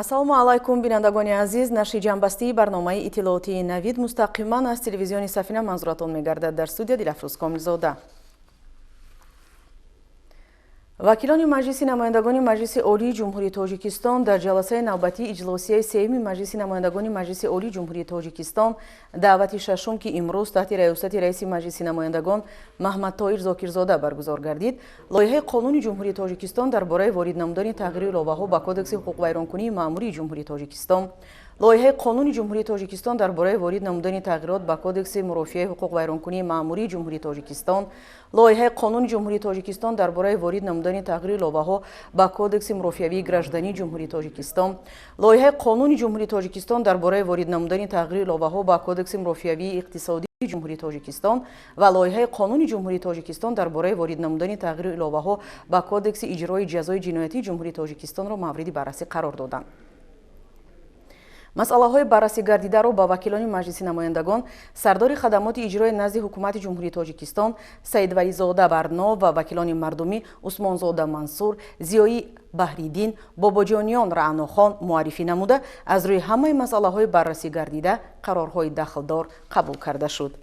Ассалому алайкум, бинандагони азиз. Нашри ҷамъбастии барномаи иттилоотии Навид мустақиман аз телевизиони Сафина манзуратон мегардад. Дар студия Дилафрӯз Комилзода. Вакилони Маҷлиси намояндагони Маҷлиси Олии Ҷумҳурии Тоҷикистон дар ҷаласаи навбатии иҷлосияи сеюми Маҷлиси намояндагони Маҷлиси Олии Ҷумҳурии Тоҷикистон даъвати шашум, ки имрӯз таҳти раёсати раиси Маҷлиси намояндагон Маҳмадтоир Зокирзода баргузор гардид, лоиҳаи қонуни Ҷумҳурии Тоҷикистон дар бораи ворид намудани тағйиру иловаҳо ба Кодекси ҳуқуқвайронкунии маъмурии Ҷумҳурии Тоҷикистон, лоиҳаи қонуни Ҷумҳурии Тоҷикистон дар бораи ворид намудани тағйирот ба Кодекси мурофиаи ҳуқуқвайронкунии маъмурии Ҷумҳурии Тоҷикистон, лоиҳаи қонуни Ҷумҳурии Тоҷикистон дар бораи ворид намудани тағйиру иловаҳо ба Кодекси мурофиавии граждании Ҷумҳурии Тоҷикистон, лоиҳаи қонуни Ҷумҳурии Тоҷикистон дар бораи ворид намудани тағйиру иловаҳо ба Кодекси мурофиавии иқтисодии Ҷумҳурии Тоҷикистон ва лоиҳаи қонуни Ҷумҳурии Тоҷикистон дар бораи ворид намудани тағйиру иловаҳо ба Кодекси иҷрои ҷазои ҷиноятии Ҷумҳурии Тоҷикистонро мавриди баррасӣ қарор доданд. Масъалаҳои баррасӣ гардидаро ба вакилони Маҷлиси намояндагон сардори хадамоти иҷрои назди Ҳукумати Ҷумҳурии Тоҷикистон Саидвализода Барно ва вакилони мардумӣ Усмонзода Мансур, Зиёӣ Баҳриддин, Бобоҷониён Раънохон муаррифӣ намуда, аз рӯи ҳамаи масъалаҳои баррасӣ гардида қарорҳои дахлдор қабул карда шуд.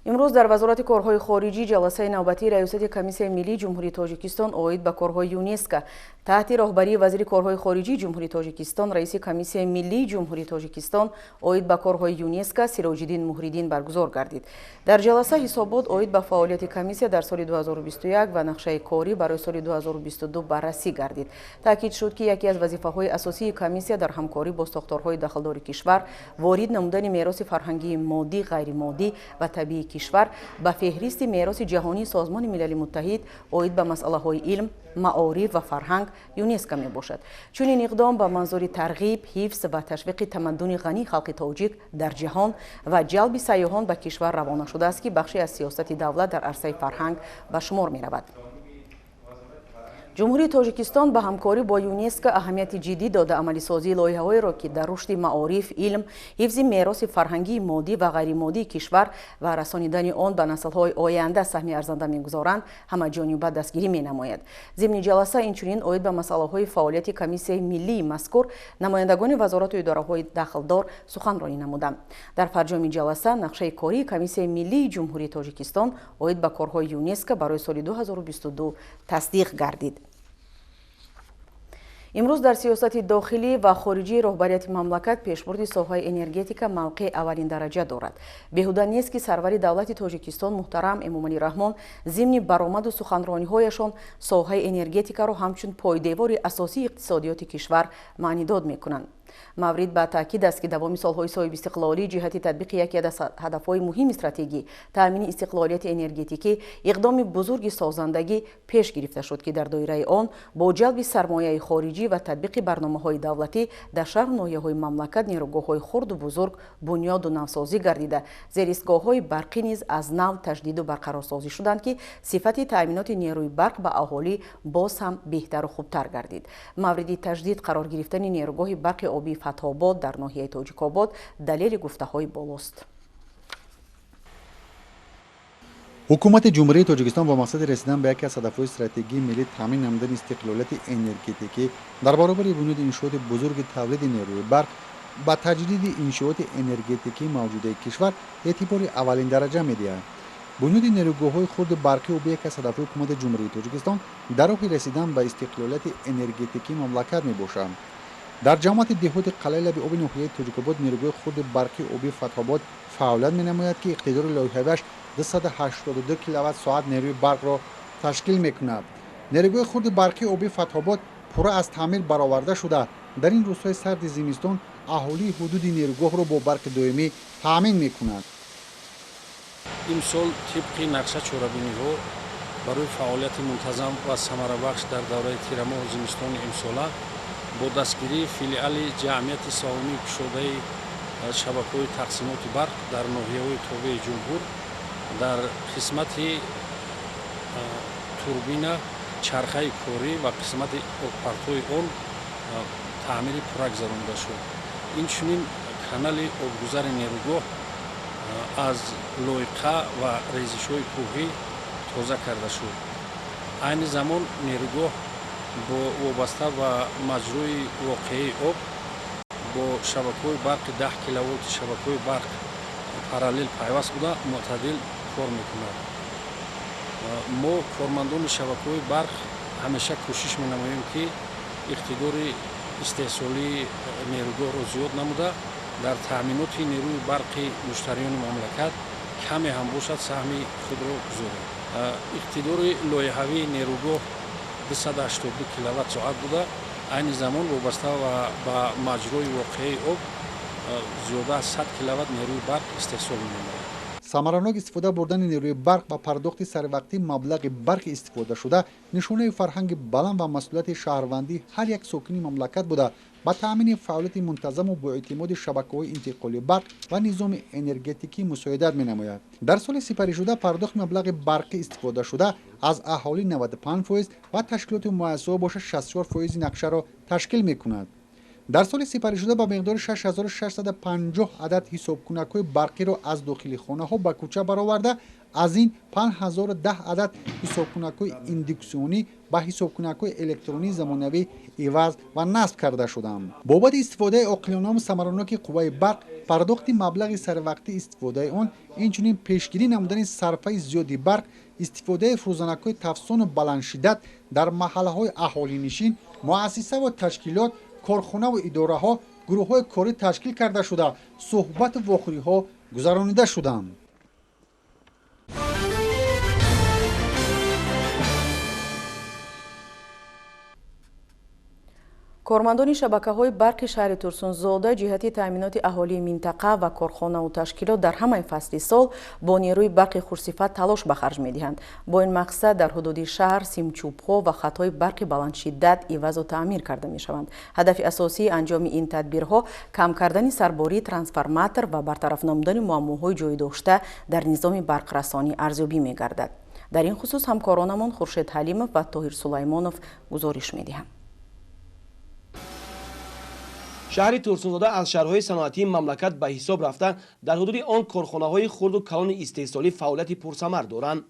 Имрӯз дар Вазорати корҳои хориҷӣ ҷаласаи навбатии раёсати Комиссияи миллии Ҷумҳурии Тоҷикистон оид ба корҳои ЮНЕСКО таҳти роҳбарии вазири корҳои хориҷии Ҷумҳурии Тоҷикистон, раиси Комиссияи миллии Ҷумҳурии Тоҷикистон оид ба корҳои ЮНЕСКО Сироҷиддин Муҳриддин баргузор гардид. Дар ҷаласа ҳисобот оид ба фаъолияти комиссия дар соли 2021 ва нақшаи корӣ барои соли 2022 баррасӣ гардид. Таъкид шуд, ки яке аз вазифаҳои асосии комиссия дар ҳамкорӣ бо сохторҳои дахлдори кишвар ворид намудани мероси фарҳангии моддӣ, ғайримоддӣ ва табиии кишвар ба феҳристи мероси ҷаҳонии Созмони Милали Муттаҳид оид ба масъалаҳои илм, маориф ва фарҳанг ЮНЕСКО мебошад. Чунин иқдом ба манзури тарғиб, ҳифз ва ташвиқи тамаддуни ғании халқи тоҷик дар ҷаҳон ва ҷалби сайёҳон ба кишвар равона шудааст, ки бахше аз сиёсати давлат дар арсаи фарҳанг ба шумор меравад. Ҷумҳурии Тоҷикистон ба ҳамкорӣ бо ЮНЕСКО аҳамияти ҷиддӣ дода, амалисозии лоиҳаҳоеро, ки дар рушди маориф, илм, ҳифзи мероси фарҳангии моддӣ ва ғайримоддии кишвар ва расонидани он ба наслҳои оянда саҳми арзанда мегузоранд, ҳамаҷониба дастгирӣ менамояд. Зимни ҷаласа инчунин оид ба масъалаҳои фаъолияти Комиссияи миллии мазкур намояндагони вазорату идораҳои дахлдор суханронӣ намуданд. Дар фарҷоми ҷаласа нақшаи кории Комиссияи миллии Ҷумҳурии Тоҷикистон оид ба корҳои ЮНЕСКО барои соли 2022 тасдиқ гардид. Имрӯз дар сиёсати дохилӣ ва хориҷии роҳбарияти мамлакат пешбурди соҳаи энергетика мавқеи аввалин дараҷа дорад. Беҳуда нест, ки сарвари давлати Тоҷикистон муҳтарам Эмомалӣ Раҳмон зимни баромаду суханрониҳояшон соҳаи энергетикаро ҳамчун пойдевори асосии иқтисодиёти кишвар маънидод мекунанд. Маврид ба таъкид аст, ки давоми солҳои соҳибистиқлолӣ ҷиҳати татбиқи яке аз ҳадафҳои муҳими стратегӣ, таъмини истиқлолияти энергетикӣ, иқдоми бузурги созандагӣ пеш гирифта шуд, ки дар доираи он бо ҷалби сармояи хориҷӣ ва татбиқи барномаҳои давлатӣ дар шаҳру ноҳияҳои мамлакат нерӯгоҳҳои хурду бузург бунёду навсозӣ гардида, зеристгоҳҳои барқӣ низ аз нав таҷдиду барқарорсозӣ шуданд, ки сифати таъминоти нерӯи барқ ба аҳолӣ боз ҳам беҳтару хубтар гардид. Мавриди таҷдид қарор гирифтани нерӯгоҳи барқи обии Фатҳобод дар ноҳияи Тоҷикобод далели гуфтаҳои болост. Ҳукумати Ҷумҳурии Тоҷикистон бо мақсади расидан ба яке аз ҳадафҳои стратегии миллӣ, таъмин намудани истиқлолияти энергетикӣ, дар баробари бунёди иншооти бузурги тавлиди нерӯи барқ, ба таҷдиди иншооти энергетикии мавҷудаи кишвар эътибори аввалин дараҷа медиҳад. Бунёди нерӯгоҳҳои хурди барқи обӣ яке аз ҳадафҳои ҳукумати Ҷумҳурии Тоҷикистон дар роҳи расидан ба истиқлолияти энергетикии мамлакат мебошад. Дар ҷамоати деҳоти Қалъаи лаби оби ноҳияи Тоҷикобод нерӯгоҳи хурди барқи обии Фатҳобод фаъолият менамояд, ки иқтидори лоиҳавиаш 282 киловатт соат нерӯи барқро ташкил мекунад. Нерӯгоҳи хурди барқи обии Фатҳобод пурра аз таъмир бароварда шуда, дар ин рӯзҳои сарди зимистон аҳолии ҳудуди нерӯгоҳро бо барқи доимӣ таъмин мекунад. Имсол тибқи нақша чорабиниҳо барои фаъолияти мунтазам ва самарабахш дар давраи тирамоҳу зимистони имсола Бо дастгирии филиали ҷамъияти саҳомии кушодаи шабакаҳои тақсимоти барқ дар ноҳияҳои тобеи ҷумҳур дар қисмати турбина, чархаи корӣ ва қисмати обпартои он таъмири пурра гузаронида шуд. Инчунин канали обгузари нерӯгоҳ аз лойқа ва резишҳои кӯҳӣ тоза карда шуд. Айни замон нерӯгоҳ бо вобаста ба маҷрои воқеии об бо шабакаҳои барқи 10 киловолти шабакаҳои барқ параллел пайваст буда, мӯътадил кор мекунад. Мо кормандони шабакаҳои барқ ҳамеша кӯшиш менамоем, ки иқтидори истеҳсолии нерӯгоҳро зиёд намуда, дар таъминоти нерӯи барқи муштариёни мамлакат каме ҳам бошад саҳми худро гузорем. Иқтидори лоиҳавии нерӯгоҳ 282 киловатт соат буда, айни замон вобаста ба маҷрои воқеии об зиёда аз 100 киловатт нерӯи барқ истеҳсол менамояд. Самаранок истифода бурдани нерӯи барқ ва пардохти саривақтии маблағи барқи истифодашуда нишонаи фарҳанги баланд ва масъулияти шаҳрвандии ҳар як сокини мамлакат буда, ба таъмини фаъолияти мунтазаму боэътимоди шабакаҳои интиқоли барқ ва низоми энергетикӣ мусоидат менамояд. Дар соли сипаришуда пардохти маблағи барқӣ истифодашуда аз аҳолӣ 95% ва ташкилоти муассисаҳо бошад 64 фоизи нақшаро ташкил мекунад. Дар соли сипаришуда ба миқдори 6650 адад ҳисобкунакҳои барқиро аз дохили хонаҳо ба кӯча бароварда, аз ин 5010 адад ҳисобкунакҳои индуксионӣ ба ҳисобкунакҳои электронии замонавӣ иваз ва насб карда шуданд. Бобати истифодаи оқилонаву самараноки қувваи барқ, пардохти маблағи саривақтии истифодаи он, инчунин пешгирӣ намудани сарфаи зиёди барқ, истифодаи фурӯзанакҳои тафсону баландшиддат дар маҳаллаҳои аҳолинишин, муассисаву ташкилот, корхонаву идораҳо гурӯҳҳои корӣ ташкил карда шуда, суҳбату вохӯриҳо гузаронида шуданд. Кормандони шабакаҳои барқи шаҳри Турсунзода ҷиҳати таъминоти аҳолии минтақа ва корхонаву ташкилот дар ҳамаи фасли сол бо нерӯи барқи хушсифат талош ба харҷ медиҳанд. Бо ин мақсад дар ҳудуди шаҳр симчӯбҳо ва хатҳои барқи баландшиддат ивазу таъмир карда мешаванд. Ҳадафи асосии анҷоми ин тадбирҳо кам кардани сарбории трансформатор ва бартараф намудани муаммоҳои ҷой дошта дар низоми барқрасонӣ арзёбӣ мегардад. Дар ин хусус ҳамкоронамон Хуршед Ҳалимов ва Тоҳир Сулаймонов гузориш медиҳанд. Шаҳри Турсунзода аз шаҳрҳои саноатии мамлакат ба ҳисоб рафта, дар ҳудуди он корхонаҳои хурду калони истеҳсолӣ фаъолияти пурсамар доранд.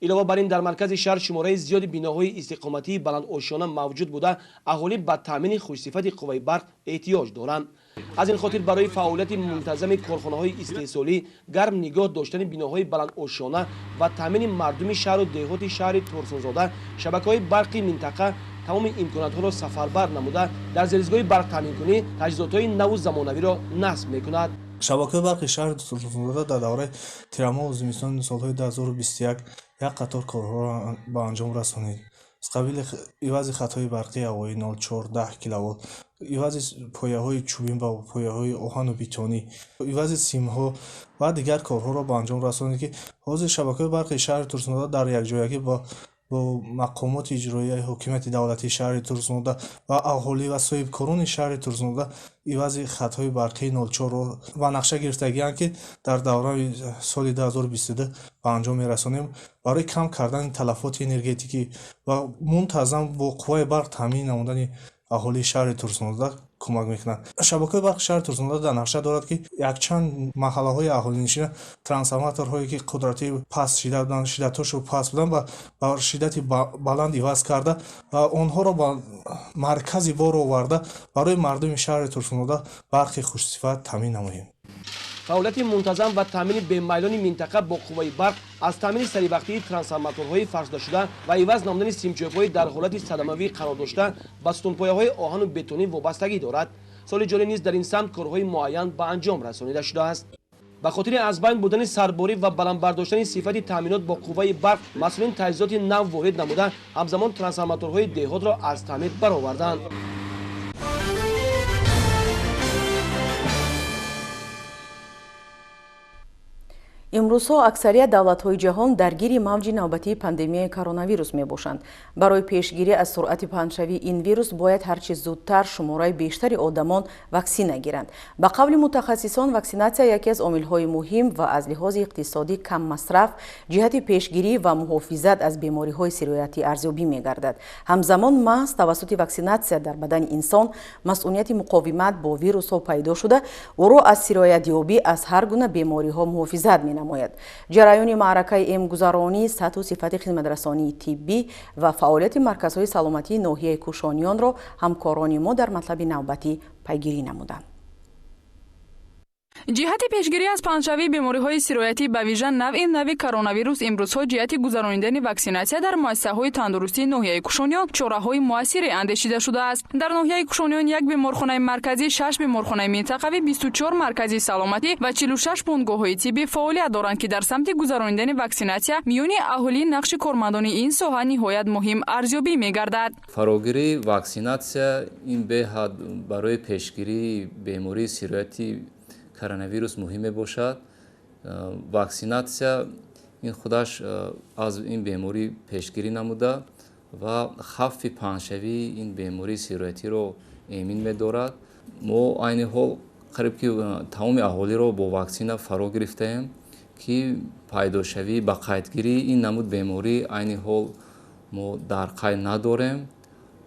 Илова бар ин, дар маркази шаҳр шумораи зиёди биноҳои истиқоматии баландошёна мавҷуд буда, аҳолӣ ба таъмини хушсифати қувваи барқ эҳтиёҷ доранд. Аз ин хотир барои фаъолияти мунтазами корхонаҳои истеҳсолӣ, гарм нигоҳ доштани биноҳои баландошёна ва таъмини мардуми шаҳру деҳоти шаҳри Турсунзода шабакаҳои барқи минтақа тамоми имкониятҳоро сафарбар намуда, дар зеризгоҳи барқтаъминкунӣ таҷҳизотҳои наву замонавиро насб мекунад. Шабакаҳои барқи шаҳри Турсунзода дар давраи тирамоҳу зимистони солҳои 2021 як қатор корҳоро ба анҷом расонид, аз қабили ивази хатҳои барқии ҳавоӣ 0,4 киловолт, ивази пояҳои чӯбин ба пояҳои оҳану бетонӣ, ивази симҳо ва дигар корҳоро ба анҷом расонид, ки ҳозир шабакаҳои барқи шаҳри Турсунзода дар якҷоягӣ бо мақомоти иҷроияи ҳокимияти давлатии шаҳри Турсунзода ва аҳолӣ ва соҳибкорони шаҳри Турсунзода ивази хатҳои барқии 0,4-ро ба нақша гирифтагианд, ки дар давраи соли 2022 ба анҷом мерасонем, барои кам кардани талафоти энергетикӣ ва мунтазам бо қувваи барқ таъмин намудани аҳолии шаҳри Турсунзода кӯмак мекунад. Шабакаҳои барқи шаҳри Турсунзода дар нақша дорад, ки якчанд маҳаллаҳои аҳолинишина трансформаторҳое, ки қудрати паст шиддат буданд, шиддатҳошо паст буданд, ба шиддати баланд иваз карда ва онҳоро ба маркази бор оварда, барои мардуми шаҳри Турсунзода барқи хушсифат таъмин намоем. Фаъолияти мунтазам ва таъмини бемайлони минтақа бо қувваи барқ аз таъмини саривақтии трансформаторҳои фарсудашуда ва иваз намудани симчӯбҳои дар ҳолати садамавӣ қарор дошта ба сутунпояҳои оҳану бетонӣ вобастагӣ дорад. Соли ҷорӣ низ дар ин самт корҳои муайян ба анҷом расонида шудааст. Ба хотири аз байн бурдани сарборӣ ва баланд бардоштани сифати таъминот бо қувваи барқ масъулин таҷҳизоти нав ворид намуда, ҳамзамон трансформаторҳои деҳотро аз таъмир бароварданд. Имрӯзҳо аксарият давлатҳои ҷаҳон даргири мавҷи навбатии пандемияи коронавирус мебошанд. Барои пешгирӣ аз суръати паҳншавии ин вирус бояд ҳарчи зудтар шумораи бештари одамон ваксина гиранд. Ба қавли мутахассисон, ваксинатсия яке аз омилҳои муҳим ва аз лиҳози иқтисодӣ каммасраф ҷиҳати пешгирӣ ва муҳофизат аз бемориҳои сироятӣ арзёбӣ мегардад. Ҳамзамон маҳз тавассути ваксинатсия дар бадани инсон масъунияти муқовимат бо вирусҳо пайдо шуда, ӯро аз сироятёбӣ аз ҳар гуна бемориҳо муҳофизат менамояд. Ҷараёни маъракаи эмгузаронӣ, сатҳу сифати хизматрасонии тиббӣ ва фаъолияти марказҳои саломатии ноҳияи Кӯшониёнро ҳамкорони мо дар матлаби навбатӣ пайгирӣ намуданд. Ҷиҳати пешгирӣ аз паҳншавии бемориҳои сироятӣ, ба вижа навъи нави коронавирус, имрӯзҳо ҷиҳати гузаронидани ваксинатсия дар муассисаҳои тандурустии ноҳияи Кӯшониён чораҳои муассире андешида шудааст. Дар ноҳияи Кӯшониён як беморхонаи марказӣ, 6 беморхонаи минтақавӣ, 24 маркази саломатӣ ва 46 бунгоҳҳои тиббӣ фаъолият доранд, ки дар самти гузаронидани ваксинатсия миёни аҳолӣ нақши кормандони ин соҳа ниҳоят муҳим арзёбӣ мегардад. Фарогирии ваксинатсия ин беҳад барои пешгирии бемории сироятӣ коронавирус муҳим мебошад. Ваксинатсия ин худаш аз ин беморӣ пешгирӣ намуда ва хавфи паҳншавии ин бемории сироятиро эмин медорад. Мо айни ҳол қариб ки тамоми аҳолиро бо ваксина фаро гирифтаем, ки пайдошавӣ ба қайдгирии ин намуд беморӣ айни ҳол мо дар қайд надорем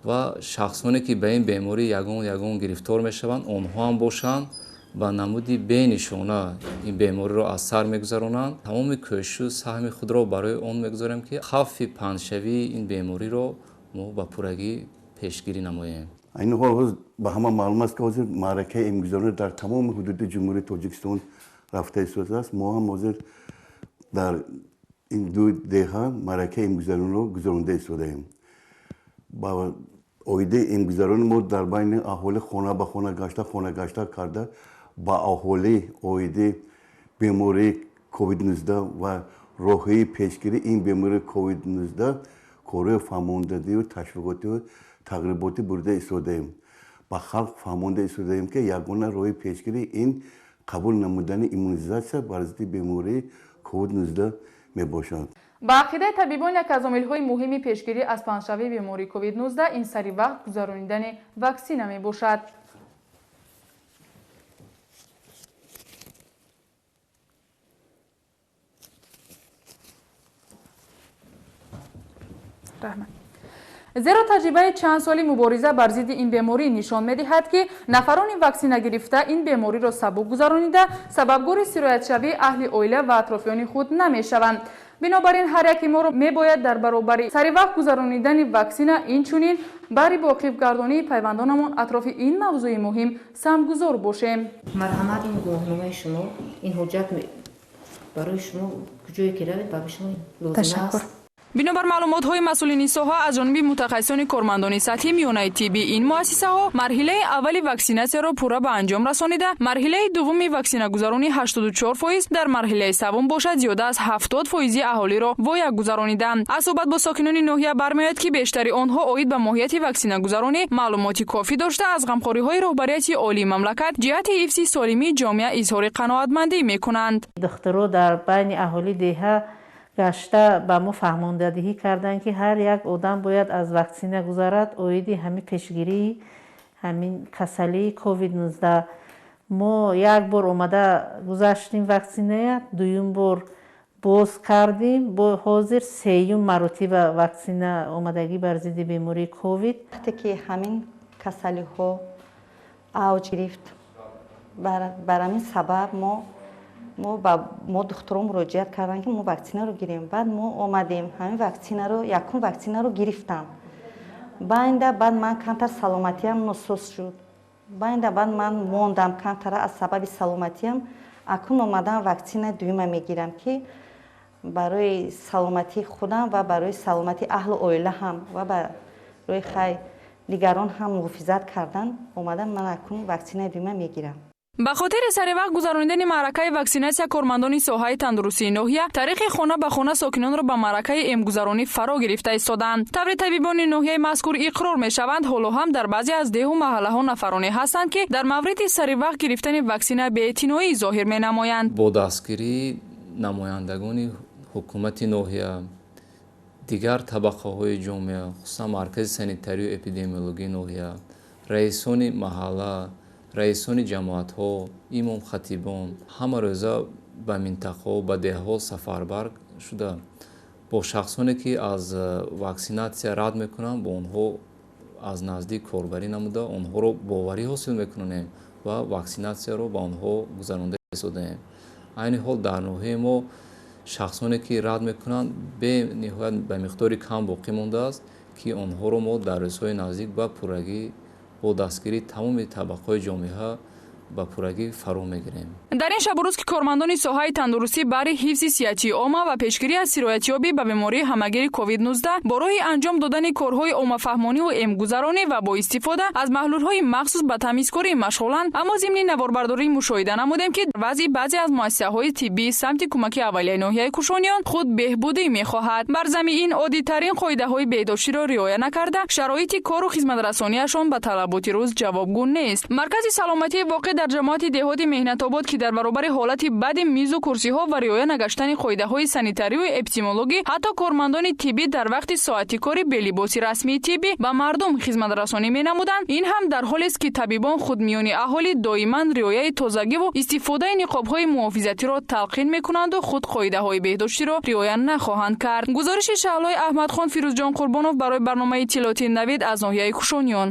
ва шахсоне ки ба ин беморӣ ягон ягон гирифтор мешаванд, онҳо ҳам бошанд ба намуди бенишона ин бемориро аз сар мегузаронанд. Тамоми кӯшишу саҳми худро барои он мегузорем, ки хавфи паҳншавии ин бемориро мо ба пуррагӣ пешгирӣ намоем. Айни ҳол ба ҳама маълум аст, ки ҳозир маъракаи эмгузаронӣ дар тамоми ҳудуди Ҷумҳурии Тоҷикистон рафта истодааст. Мо ҳам ҳозир дар ин ду деҳа маъракаи эмгузарониро гузаронда истодаем. Ба оидаи эмгузаронӣ мо дар байни аҳолӣ хона ба хона гашта, хона гашта карда ба аҳолӣ оиди бемории COVID-19 ва роҳҳои пешгирии ин бемории COVID-19 корҳои фаҳмондадию ташвиқотию тағриботӣ бурда истодаем. Ба халқ фаҳмонда истодаем, ки ягона роҳи пешгирӣ ин қабул намудани иммунизатсия бар зидди бемории COVID-19 мебошад. Ба ақидаи табибон, як аз омилҳои муҳими пешгирӣ аз паҳншавии бемории COVID-19 ин сари вақт гузаронидани ваксина мебошад. Зеро таҷрибаи чанд соли мубориза бар зидди ин беморӣ нишон медиҳад, ки нафарони ваксина гирифта ин бемориро сабук гузаронида, сабабгори сироятшавии аҳли оила ва атрофиёни худ намешаванд. Бинобар ин ҳар яке моро мебояд дар баробари саривақт гузаронидани ваксина инчунин бари боқифгардонии пайвандонамон атрофи ин мавзӯи муҳим самтгузор бошем. Марҳамат, ин гувоҳномаи шумо, ин ҳуҷҷат барои шумо куҷое ки равед барои шумо лозим аст. Бинобар маълумотҳои масъулини соҳа, аз ҷониби мутахассисони кормандони сатҳи миёнаи тиббӣ ин муассисаҳо марҳилаи аввали ваксинатсияро пурра ба анҷом расонида, марҳилаи дуввуми ваксинагузаронӣ 84%, дар марҳилаи севум бошад зиёда аз 70% аҳолиро воя гузарониданд. Аз суҳбат бо сокинони ноҳия бармеояд, ки бештари онҳо оид ба моҳияти ваксинагузаронӣ маълумоти кофӣ дошта, аз ғамхориҳои роҳбарияти олии мамлакат ҷиҳати ҳифзи солимии ҷомеа изҳори қаноатмандӣ мекунанд. Духтуро дар байни аҳоли деҳа гашта ба мо фаҳмондадиҳӣ карданд, ки ҳар як одам бояд аз ваксина гузарад оиди ҳамин пешгирии ҳамин касалии COVID-19. Мо як бор омада гузаштем ваксиная, дуюм бор боз кардем, ҳозир сеюм маротиба ваксина омадагӣ бар зидди бемории ковид. Вақте ки ҳамин касалиҳо авҷ гирифт, бар ҳамин сабаб мо духтурон муроҷиат карданд, ки мо ваксинаро гирем. Баъд мо омадем, ҳамин ваксинаро, якум ваксинаро гирифтам. Байнда баъд ман камтар саломатиям носоз шуд. Байнда баъд ман мондам камтара аз сабаби саломатиям. Акун омадам ваксинаи дуюма мегирам, ки барои саломатии худам ва барои саломатии аҳлу оила ҳам ва барои хай дигарон ҳам муҳофизат кардан омадам ман акун ваксинаи дуюма мегирам. Ба хотири саривақт гузаронидани маъракаи ваксинатсия кормандони соҳаи тандурустии ноҳия тариқи хона ба хона сокинонро ба маъракаи эмгузаронӣ фаро гирифта истодаанд. Таври табибони ноҳияи мазкур иқрор мешаванд, ҳоло ҳам дар баъзе аз деҳу маҳаллаҳо нафароне ҳастанд, ки дар мавриди саривақт гирифтани ваксина беэътиноӣ зоҳир менамоянд. Бо дастгирии Намояндагони ҳукумати ноҳия, дигар табақаҳои ҷомеа, хусусан маркази санитарию эпидемиологии ноҳия, раисони маҳалла, раисони ҷамоатҳо, имомхатибон ҳама рӯза ба минтақаҳо, ба деҳаҳо сафарбар шуда, бо шахсоне ки аз ваксинатсия рад мекунанд, бо онҳо аз наздик корбарӣ намуда, онҳоро боварӣ ҳосил мекунонем ва ваксинатсияро ба онҳо гузаронда истодаем. Айни ҳол дар ноҳияи мо шахсоне ки рад мекунанд бениҳоят ба миқдори кам боқӣ мондааст, ки онҳоро мо дар рӯзҳои наздик ба пуррагӣ бо дастгирии тамоми табақаҳои ҷомеа ба пуррагӣ фаро мегирем. Дар ин шабу рӯз ки кормандони соҳаи тандурустӣ барои ҳифзи сиҳатии омма ва пешгирӣ аз сироятёбӣ ба бемории ҳамагири COVID-19 бо роҳи анҷом додани корҳои оммафаҳмониву эмгузаронӣ ва бо истифода аз маҳлулҳои махсус ба тамизкорӣ машғуланд, аммо зимни наворбардорӣ мушоҳида намудем, ки вазъи баъзе аз муассисаҳои тиббии самти кӯмаки аввалияи ноҳияи Кушониён худ беҳбудӣ мехоҳад. Бар зами ин оддитарин қоидаҳои беҳдоштиро риоя накарда, шароити кору хизматрасонияшон ба талаботи рӯз ҷавобгӯ нест. Маркази саломатии воқеъ дар ҷамоати деҳоти Меҳнатобод, ки дар баробари ҳолати бади мизу курсиҳо ва риоя нагаштани қоидаҳои санитарию эпидемиологӣ, ҳатто кормандони тиббӣ дар вақти соати кори белибоси расмии тиббӣ ба мардум хизматрасонӣ менамуданд. Ин ҳам дар ҳолест, ки табибон худ миёни аҳолӣ доиман риояи тозагиву истифодаи ниқобҳои муҳофизатиро талқин мекунанду худ қоидаҳои беҳдоштиро риоя нахоҳанд кард. Гузориши Шаҳлои Аҳмадхон, Фирӯзҷон Қурбонов барои барномаи иттилоотии Навид аз ноҳияи Кушониён.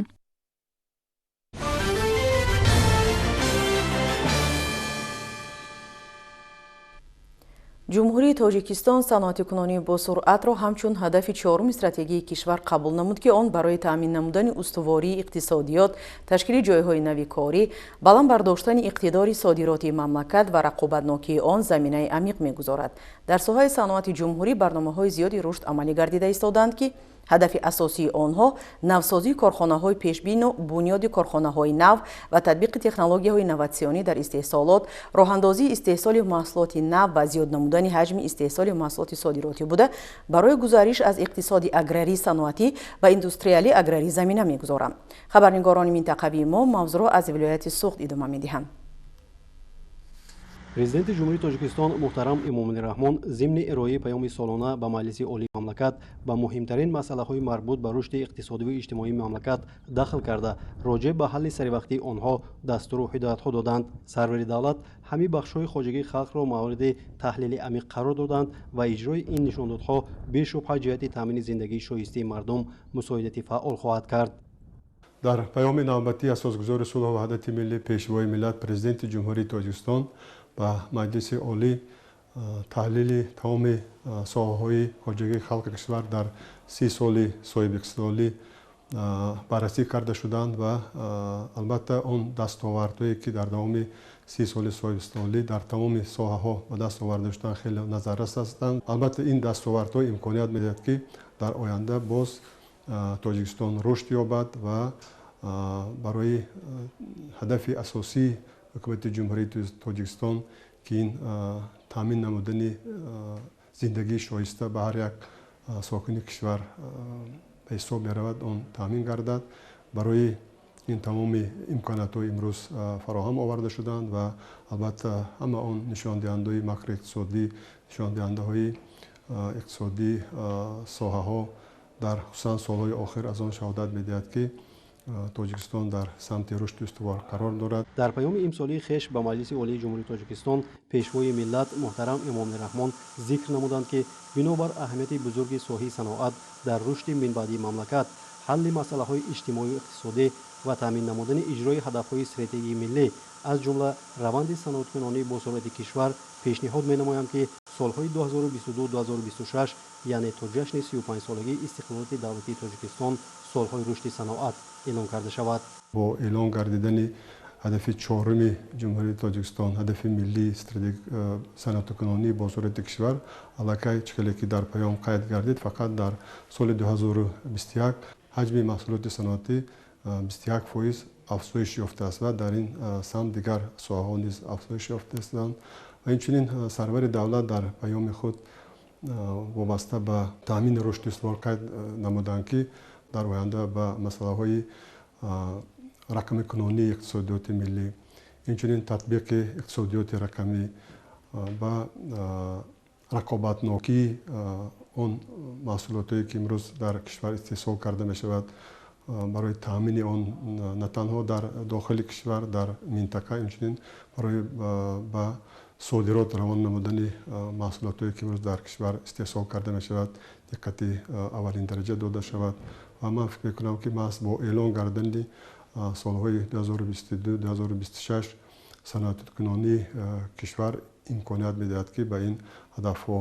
Ҷумҳурии Тоҷикистон саноатикунонии босуръатро ҳамчун ҳадафи чоруми стратегии кишвар қабул намуд, ки он барои таъмин намудани устувории иқтисодиёт, ташкили ҷойҳои нави корӣ, баланд бардоштани иқтидори содиротии мамлакат ва рақобатнокии он заминаи амиқ мегузорад. Дар соҳаи саноати ҷумҳурӣ барномаҳои зиёди рушд амалӣ гардида истодаанд, ки ҳадафи асосии онҳо навсозии корхонаҳои пешбину бунёди корхонаҳои нав ва татбиқи технологияҳои инноватсионӣ дар истеҳсолот, роҳандозии истеҳсоли маҳсулоти нав ва зиёд намудани ҳаҷми истеҳсоли маҳсулоти содиротӣ буда, барои гузариш аз иқтисоди аграрӣ саноатӣ ва индустриалӣ аграрӣ замина мегузоранд. Хабарнигорони минтақавии мо мавзӯъро аз вилояти Суғд идома медиҳанд. Президенти Ҷумҳурии Тоҷикистон муҳтарам Эмомалӣ Раҳмон зимни ироаи паёми солона ба Маҷлиси Олии мамлакат ба муҳимтарин масъалаҳои марбут ба рушди иқтисодиву иҷтимоии мамлакат дахл карда, роҷеъ ба ҳалли саривақтии онҳо дастуру ҳидоятҳо доданд. Сарвари давлат ҳамаи бахшҳои хоҷагии халқро мавриди таҳлили амиқ қарор доданд ва иҷрои ин нишондодҳо бешубҳа ҷиҳати таъмини зиндагии шоистаи мардум мусоидати фаъол хоҳад кард. Дар паёми навбатии асосгузори сулҳу ваҳдати миллӣ, Пешвои миллат, Президенти Ҷумҳурии Тоҷикистон ба Маҷлиси Олӣ таҳлили тамоми соҳаҳои хоҷагии халқи кишвар дар 30 соли соҳибиқтисодӣ баррасӣ карда шуданд ва албатта он дастовардҳое ки дар давоми 30 соли соҳибиқтисодӣ дар тамоми соҳаҳо ба даст оварда шуданд хеле назаррас ҳастанд. Албатта ин дастовардҳо имконият медиҳад, ки дар оянда боз Тоҷикистон рушд ёбад ва барои ҳадафи асосии ҳукумати Ҷумҳурии Тоҷикистон, ки ин таъмин намудани зиндагии шоиста ба ҳар як сокини кишвар ба ҳисоб меравад, он таъмин гардад. Барои ин тамоми имкониятҳо имрӯз фароҳам оварда шуданд ва албатта ҳама он нишондиҳандаҳои макроиқтисодӣ, нишондиҳандаҳои иқтисодии соҳаҳо дар хусусан солҳои охир аз он шаҳодат медиҳад, ки Тоҷикистон дар самти рушди устувор қарор дорад. Дар паёми имсолии хеш ба Маҷлиси Олии Ҷумҳурии Тоҷикистон Пешвои миллат муҳтарам Эмомалӣ Раҳмон зикр намуданд, ки бинобар аҳамияти бузурги соҳаи саноат дар рушди минбаъдии мамлакат, ҳалли масъалаҳои иҷтимоию иқтисодӣ ва таъмин намудани иҷрои ҳадафҳои стратегии миллӣ, аз ҷумла раванди саноаткунонии босуръати кишвар, пешниҳод менамоям, ки солҳои 2022-2026, яъне то ҷашни 35-солагии истиқлолияти давлатии Тоҷикистон, солҳои рушди саноат эълон карда шавад. Бо эълон гардидани ҳадафи чоруми Ҷумҳурии Тоҷикистон, ҳадафи миллии саноаткунонии босуръати кишвар, аллакай чӣ хеле ки дар паём қайд гардид, фақат дар соли 2021 ҳаҷми маҳсулоти саноатӣ 21% афзоиш ёфтааст ва дар ин самт дигар соҳаҳо низ афзоиш ёфтаастанд. Ва инчунин сарвари давлат дар паёми худ вобаста ба таъмини рушди устувор қайд намуданд, ки дар оянда ба масъалаҳои рақамикунонии иқтисодиёти миллӣ, инчунин татбиқи иқтисодиёти рақамӣ, Ба рақобатнокии он маҳсулотое ки имрӯз дар кишвар истеҳсол карда мешавад, барои таъмини он на танҳо дар дохили кишвар, дар минтақа, инчунин барои ба содирот равон намудани маҳсулотое ки имрӯз дар кишвар истеҳсол карда мешавад, диққати аввалин дараҷа дода шавад. Ва ман фикр мекунам, ки маҳз бо эълон гардани солҳои 2022-2026 саноаткунонии кишвар имконият медиҳад, ки ба ин ҳадафҳо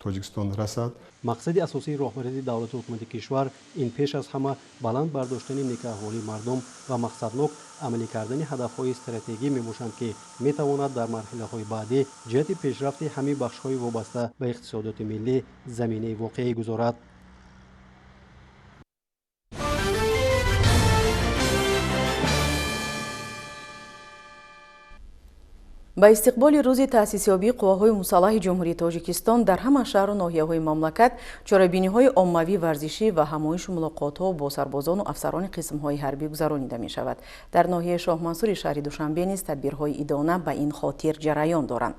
Тоҷикистон расад. Мақсади асосии роҳбарияти давлату ҳукумати кишвар ин пеш аз ҳама баланд бардоштани некаҳволии мардум ва мақсаднок амалӣ кардани ҳадафҳои стратегӣ мебошанд, ки метавонад дар марҳилаҳои баъдӣ ҷиҳати пешрафти ҳамаи бахшҳои вобаста ба иқтисодиёти миллӣ заминаи воқеӣ гузорад. Ба истиқболи рӯзи таъсисёбии қувваҳои мусаллаҳи Ҷумҳурии Тоҷикистон дар ҳама шаҳру ноҳияҳои мамлакат чорабиниҳои оммавӣ, варзишӣ ва ҳамоишу мулоқотҳо бо сарбозону афсарони қисмҳои ҳарбӣ гузаронида мешавад. Дар ноҳияи Шоҳмансури шаҳри Душанбе низ тадбирҳои идона ба ин хотир ҷараён доранд.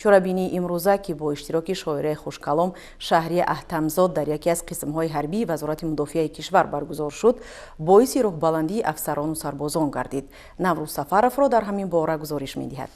Чорабинии имрӯза, ки бо иштироки шоираи хушкалом Шаҳрия Аҳтамзод дар яке аз қисмҳои ҳарбии Вазорати мудофиаи кишвар баргузор шуд, боиси рӯҳбаландии афсарону сарбозон гардид. Наврӯз Сафаровро дар ҳамин бора гузориш медиҳад.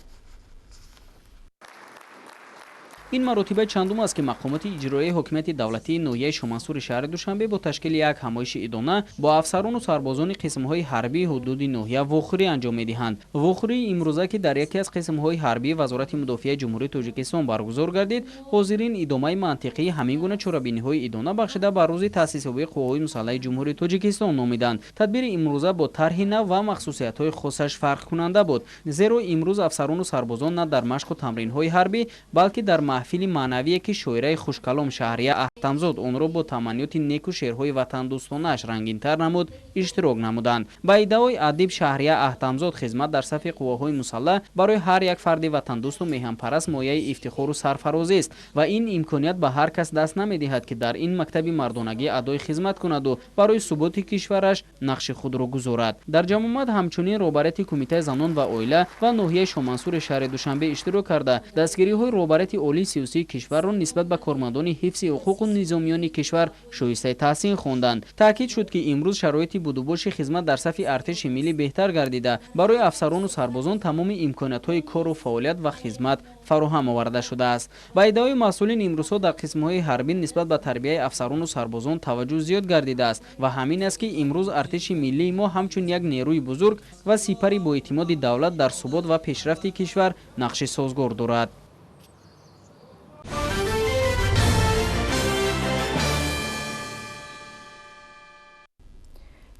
Ин маротиба чандум аст, ки мақомоти иҷроияи ҳокимияти давлатии ноҳияи Шоҳмансури шаҳри Душанбе бо ташкили як ҳамоиши идона бо афсарону сарбозони қисмҳои ҳарбии ҳудуди ноҳия вохӯрӣ анҷом медиҳанд. Вохӯрии имрӯза, ки дар яке аз қисмҳои ҳарбии Вазорати мудофиаи Ҷумҳурии Тоҷикистон баргузор гардид, ҳозирин идомаи мантиқии ҳамин гуна чорабиниҳои идона бахшида ба рӯзи таъсисёбии қувваҳои мусаллаҳи Ҷумҳурии Тоҷикистон номиданд. Тадбири имрӯза бо тарҳи нав ва махсусиятҳои хосаш фарқкунанда буд, зеро имрӯз афсарону сарбозон на дар машқу тамринҳои ҳарбӣ, балки дар маҳфили маънавие, ки шоираи хушкалом Шаҳрия Аҳтамзод онро бо таманниёти неку шеърҳои ватандӯстонааш рангинтар намуд, иштирок намуданд. Ба иддаои адиб Шаҳрия Аҳтамзод, хизмат дар сафи қувваҳои мусаллаҳ барои ҳар як фарди ватандӯсту меҳанпараст мояи ифтихору сарфарозист ва ин имконият ба ҳар кас даст намедиҳад, ки дар ин мактаби мардонагӣ адои хизмат кунаду барои суботи кишвараш нақши худро гузорад. Дар ҷамъомад ҳамчунин роҳбарияти Кумитаи занон ва оила ва ноҳияи Шоҳмансури шаҳри Душанбе иштирок карда, дастгириҳои роҳбарияти олии сиёсии кишварро нисбат ба кормандони ҳифзи ҳуқуқу низомиёни кишвар шоистаи таҳсин хонданд. Таъкид шуд, ки имрӯз шароити будубоши хизмат дар сафи артиши миллӣ беҳтар гардида, барои афсарону сарбозон тамоми имкониятҳои кору фаъолият ва хизмат фароҳам оварда шудааст. Ба иддаои масъулин, имрӯзҳо дар қисмҳои ҳарбӣ нисбат ба тарбияи афсарону сарбозон таваҷҷӯҳ зиёд гардидааст ва ҳамин аст, ки имрӯз артиши миллии мо ҳамчун як нерӯи бузург ва сипари боэътимоди давлат дар субот ва пешрафти кишвар нақши созгор дорад.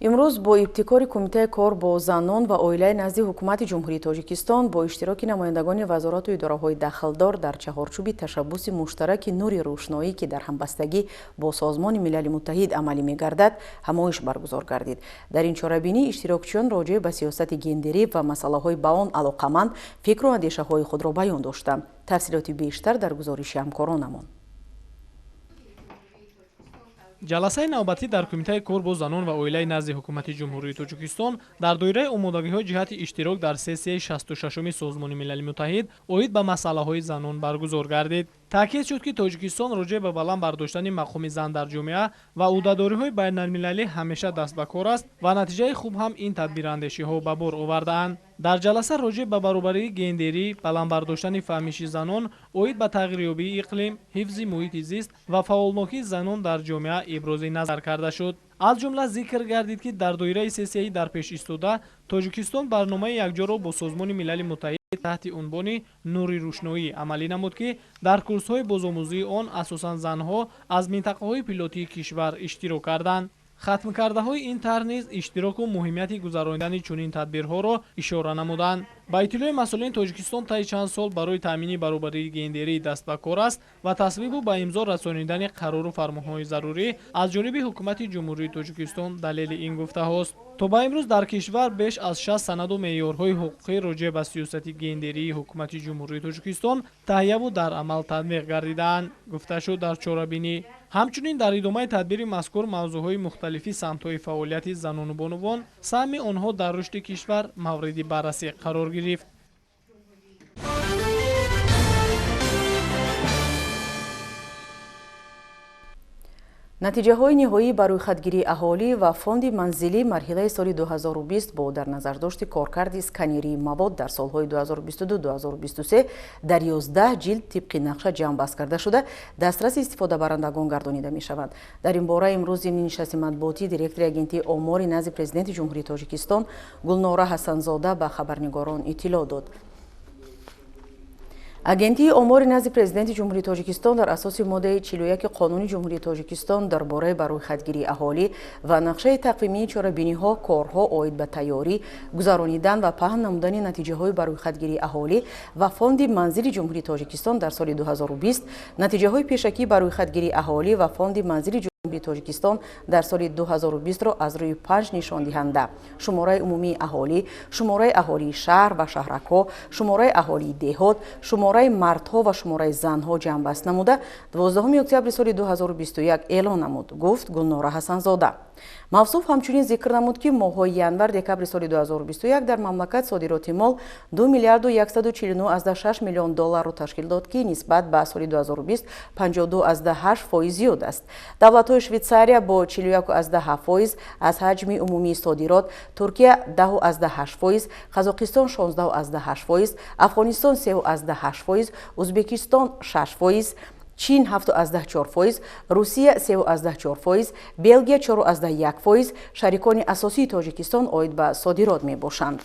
Имрӯз бо ибтикори Кумитаи кор бо занон ва оилаи назди Ҳукумати Ҷумҳурии Тоҷикистон бо иштироки намояндагони вазорату идораҳои дахлдор дар чаҳорчӯби ташаббуси муштараки Нури рӯшноӣ, ки дар ҳамбастагӣ бо Созмони Милали Муттаҳид амалӣ мегардад, ҳамоиш баргузор гардид. Дар ин чорабинӣ иштирокчиён роҷеъ ба сиёсати гендерӣ ва масъалаҳои ба он алоқаманд фикру андешаҳои худро баён доштанд. Тафсилоти бештар дар гузориши ҳамкоронамон. Ҷаласаи навбатӣ дар Кумитаи кор бо занон ва оилаи назди Ҳукумати Ҷумҳурии Тоҷикистон дар доираи омодагиҳои ҷиҳати иштирок дар сессияи 66-уми Созмони Милали Муттаҳид оид ба масъалаҳои занон баргузор гардид. Таъкид шуд, ки Тоҷикистон роҷеъ ба баланд бардоштани мақоми зан дар ҷомеа ва ӯҳдадориҳои байналмилалӣ ҳамеша даст ба кор аст ва натиҷаи хуб ҳам ин тадбирандешиҳо ба бор овардаанд. Дар ҷаласа роҷеъ ба баробарии гендерӣ, баланд бардоштани фаҳмиши занон оид ба тағйирёбии иқлим, ҳифзи муҳити зист ва фаъолнокии занон дар ҷомеа ибрози назар карда шуд. Аз ҷумла зикр гардид, ки дар доираи сессияи дар пеш истода Тоҷикистон барномаи якҷоро бо Созмони Милали Муттаҳид таҳти унвони Нури рӯшноӣ амалӣ намуд, ки дар курсҳои бозомӯзии он асосан занҳо аз минтақаҳои пилотии кишвар иштирок карданд. Хатмкардаҳои ин тарҳ низ иштироку муҳимияти гузаронидани чунин тадбирҳоро ишора намуданд. Ба иттилои масъулин, Тоҷикистон таи чанд сол барои таъмини баробарии гендерӣ даст ба кор аст ва тасвибу ба имзо расонидани қарору фармонҳои зарурӣ аз ҷониби Ҳукумати Ҷумҳурии Тоҷикистон далели ин гуфтаҳост. То ба имрӯз дар кишвар беш аз 60 санаду меъёрҳои ҳуқуқӣ роҷеъ ба сиёсати гендерии Ҳукумати Ҷумҳурии Тоҷикистон таҳияву дар амал татбиқ гардидаанд, гуфта шуд дар чорабинӣ. Ҳамчунин дар идомаи тадбири мазкур мавзӯъҳои мухталифи самтҳои фаъолияти занону бонувон, саҳми онҳо дар рушди кишвар мавриди баррасӣ қарор гирифт. Натиҷаҳои ниҳоии ба рӯйхатгирии аҳолӣ ва фонди манзилӣ марҳилаи соли 2020 бо дар назардошти коркарди сканерии мавод дар солҳои 2022-2023 дар 11 ҷилд тибқи нақша ҷамъбаст карда шуда, дастраси истифодабарандагон гардонида мешаванд. Дар ин бора имрӯз зимни нишасти матбуотӣ директори Агентии омори назди Президенти Ҷумҳурии Тоҷикистон Гулнора Ҳасанзода ба хабарнигорон иттилоъ дод. Агентии омори назди Президенти Ҷумҳурии Тоҷикистон дар асоси моддаи 41 Қонуни Ҷумҳурии Тоҷикистон дар бораи ба рӯйхатгирии аҳолӣ ва нақшаи тақвимии чорабиниҳо корҳо оид ба тайёрӣ, гузаронидан ва паҳн намудани натиҷаҳои ба рӯйхатгирии аҳолӣ ва фонди манзили Ҷумҳурии Тоҷикистон дар соли 2020, натиҷаҳои пешакӣ ба рӯйхатгирии аҳолӣ ва фонди манзили Ҷумҳурии Тоҷикистон дар соли 2020-ро аз рӯи 5 нишондиҳанда: шумораи умумии аҳолӣ, шумораи аҳолии шаҳр ва шаҳракҳо, шумораи аҳолии деҳот, шумораи мардҳо ва шумораи занҳо ҷамъбаст намуда, 12 октябри соли 2021 эълон намуд, гуфт Гулнора Ҳасанзода. Мавсуф ҳамчунин зикр намуд, ки моҳҳои январ-декабри соли 2021 дар мамлакат содироти мол 2 миллиарду 149,6 миллион долларро ташкил дод, ки нисбат ба соли 2020 52,8% зиёд аст. Давлатҳои Швейтсария бо 41,7% аз ҳаҷми умумии содирот, Туркия 10,8%, Қазоқистон 16,8%, Афғонистон 3,8%, Ӯзбекистон 6%, Чин 7,4%, Русия 3,4%, Белгия 4,1% шарикони асосии Тоҷикистон оид ба содирот мебошанд.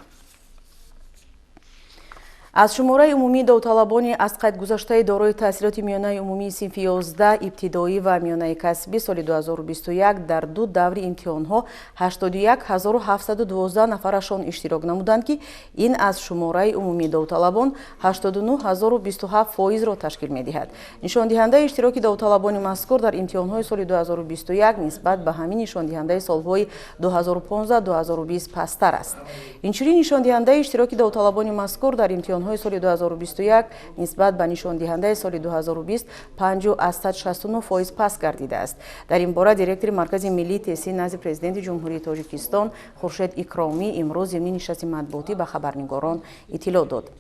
Аз шумораи умумии довталабони аз қайд гузаштаи дорои таҳсилоти миёнаи умумии синфи 11 ибтидоӣ ва миёнаи касбӣ соли 2021 дар ду даври имтиҳонҳо 81712 нафарашон иштирок намуданд, ки ин аз шумораи умумии довталабон 89027%-ро ташкил медиҳад. Нишондиҳандаи иштироки довталабони мазкур дар имтиҳонҳои соли 2021 нисбат ба ҳамин нишондиҳандаи солҳои 2015-2020 пасттар аст. Инчунин нишондиҳандаи иштироки довталабони мазкур дар имтиҳонҳои соли 2021 нисбат ба нишондиҳандаи соли 2020 5,69% паст гардидааст. Дар ин бора директори Маркази миллии тестӣ назди Президенти Ҷумҳурии Тоҷикистон Хуршед Икромӣ имрӯз зимни нишасти матбуотӣ ба хабарнигорон иттилоъ дод.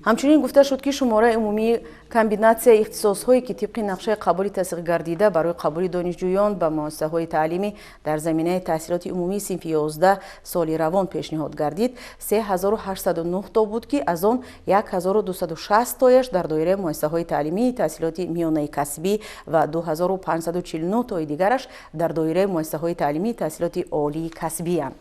Ҳамчунин гуфта шуд, ки шумораи умумии комбинатсияи ихтисосҳое, ки тибқи нақшаи қабули тасдиқгардида барои қабули донишҷӯён ба муассисаҳои таълимӣ дар заминаи таҳсилоти умумии синфи 11 соли равон пешниҳод гардид, 3809 то буд, ки аз он 1260 тояш дар доираи муассисаҳои таълимии таҳсилоти миёнаи касбӣ ва 2549 тои дигараш дар доираи муассисаҳои таълимии таҳсилоти олии касбиянд.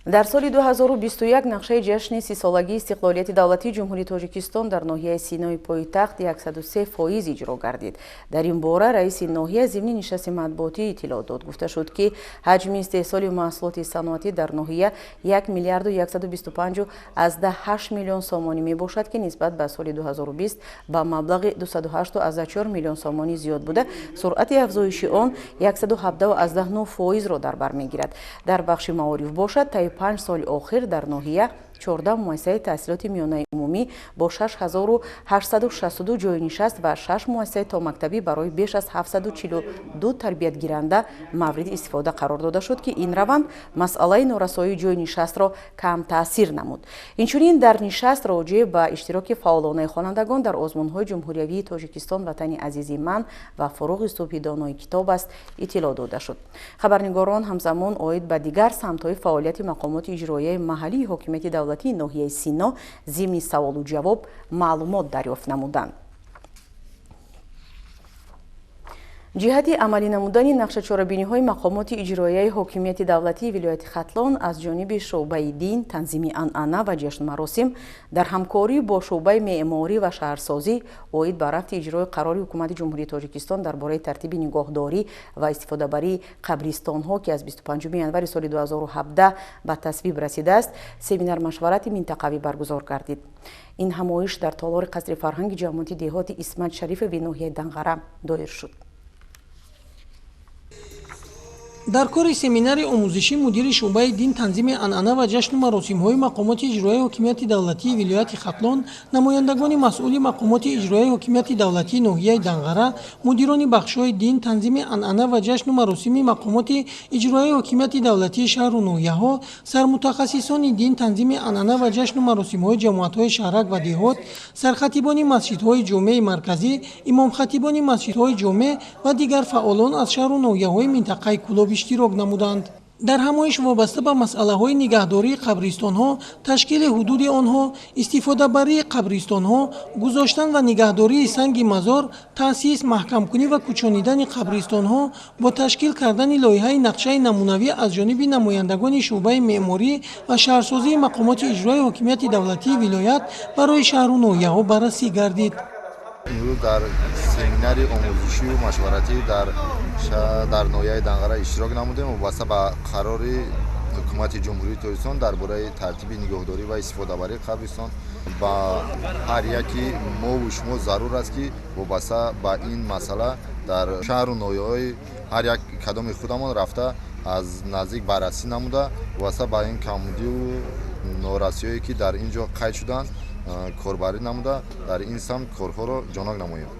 Дар соли 2021 нақшаи ҷашни 30-солагии истиқлолияти давлатии Ҷумҳурии Тоҷикистон дар ноҳияи Синои пойтахт 103% иҷро гардид. Дар ин бора раиси ноҳия зимни нишасти матбуотӣ иттилоъ дод. Гуфта шуд, ки ҳаҷми истеҳсоли маҳсулоти саноатӣ дар ноҳия 1 миллиарду 125,8 миллион сомонӣ мебошад, ки нисбат ба соли 2020 ба маблағи 208,4 миллион сомонӣ зиёд буда, суръати афзоиши он 117,9%-ро дар бар мегирад. Дар бахши маориф бошад, таи 5 соли охир дар ноҳия 14 муассисаи таҳсилоти миёнаи умумӣ бо 6862 ҷойи нишаст ва 6 муассисаи томактабӣ барои беш аз 742 тарбиятгиранда мавриди истифода қарор дода шуд, ки ин раванд масъалаи норасоии ҷойи нишастро кам таъсир намуд. Инчунин дар нишаст роҷеъ ба иштироки фаъолонаи хонандагон дар озмунҳои ҷумҳуриявии Тоҷикистон «Ватани азизи ман» ва «Фуруғи субҳи донои китоб аст» иттилоъ дода шуд. Хабарнигорон ҳамзамон оид ба дигар самтҳои фаъолияти мақомоти иҷроияи маҳаллии ҳокимияти давлатии ноҳияи Сино зимни саволу ҷавоб маълумот дарёфт намуданд. Ҷиҳати амалӣ намудани нақшачорабиниҳои мақомоти иҷроияи ҳокимияти давлатии вилояти Хатлон аз ҷониби шӯъбаи дин, танзими анъана ва ҷашнмаросим дар ҳамкорӣ бо шӯъбаи меъморӣ ва шаҳрсозӣ оид ба рафти иҷрои қарори Ҳукумати Ҷумҳурии Тоҷикистон дар бораи тартиби нигоҳдорӣ ва истифодабарии қабристонҳо, ки аз 25 январи соли 2017 ба тасвиб расидааст, семинар-машварати минтақавӣ баргузор гардид. Ин ҳамоиш дар толори қасри фарҳанги ҷамоати деҳоти Исмат Шарифови ноҳияи Данғара доир шуд. Дар кори семинари омӯзишӣ мудири шӯъбаи дин, танзими анъана ва ҷашну маросимҳои мақомоти иҷроияи ҳокимияти давлатии вилояти Хатлон, намояндагони масъули мақомоти иҷроияи ҳокимияти давлатии ноҳияи Данғара, мудирони бахшҳои дин, танзими анъана ва ҷашну маросими мақомоти иҷроияи ҳокимияти давлатии шаҳру ноҳияҳо, сармутахассисони дин, танзими анъана ва ҷашну маросимҳои ҷамоатҳои шаҳрак ва деҳот, сархатибони масҷидҳои ҷомеи марказӣ, имомхатибони масҷидҳои ҷомеъ ва дигар фаъолон аз шаҳру ноҳияҳои минтақаи Кӯлоб иштирок намуданд. Дар ҳамоиш вобаста ба масъалаҳои нигаҳдории қабристонҳо, ташкили ҳудуди онҳо, истифодабарии қабристонҳо, гузоштан ва нигаҳдории санги мазор, таъсис, маҳкамкунӣ ва кӯчонидани қабристонҳо бо ташкил кардани лоиҳаи нақшаи намунавӣ аз ҷониби намояндагони шӯъбаи меъморӣ ва шаҳрсозии мақомоти иҷроияи ҳокимияти давлатии вилоят барои шаҳру ноҳияҳо баррасӣ гардид. Имрӯз дар семинари омӯзишию машваратӣ дар ноҳияи Данғара иштирок намудем. Вобаста ба қарори ҳукумати Ҷумҳурии Тоҷикистон дар бораи тартиби нигаҳдорӣ ва истифодабарии қабристон ба ҳар яки мову шумо зарур аст, ки вобаста ба ин масъала дар шаҳру ноҳияҳои ҳар як кадоми худамон рафта аз наздик баррасӣ намуда, вобаста ба ин камбудию норасиҳое ки дар ин ҷо қайд шуданд корбарӣ намуда, дар ин самт корҳоро ҷонок намоем.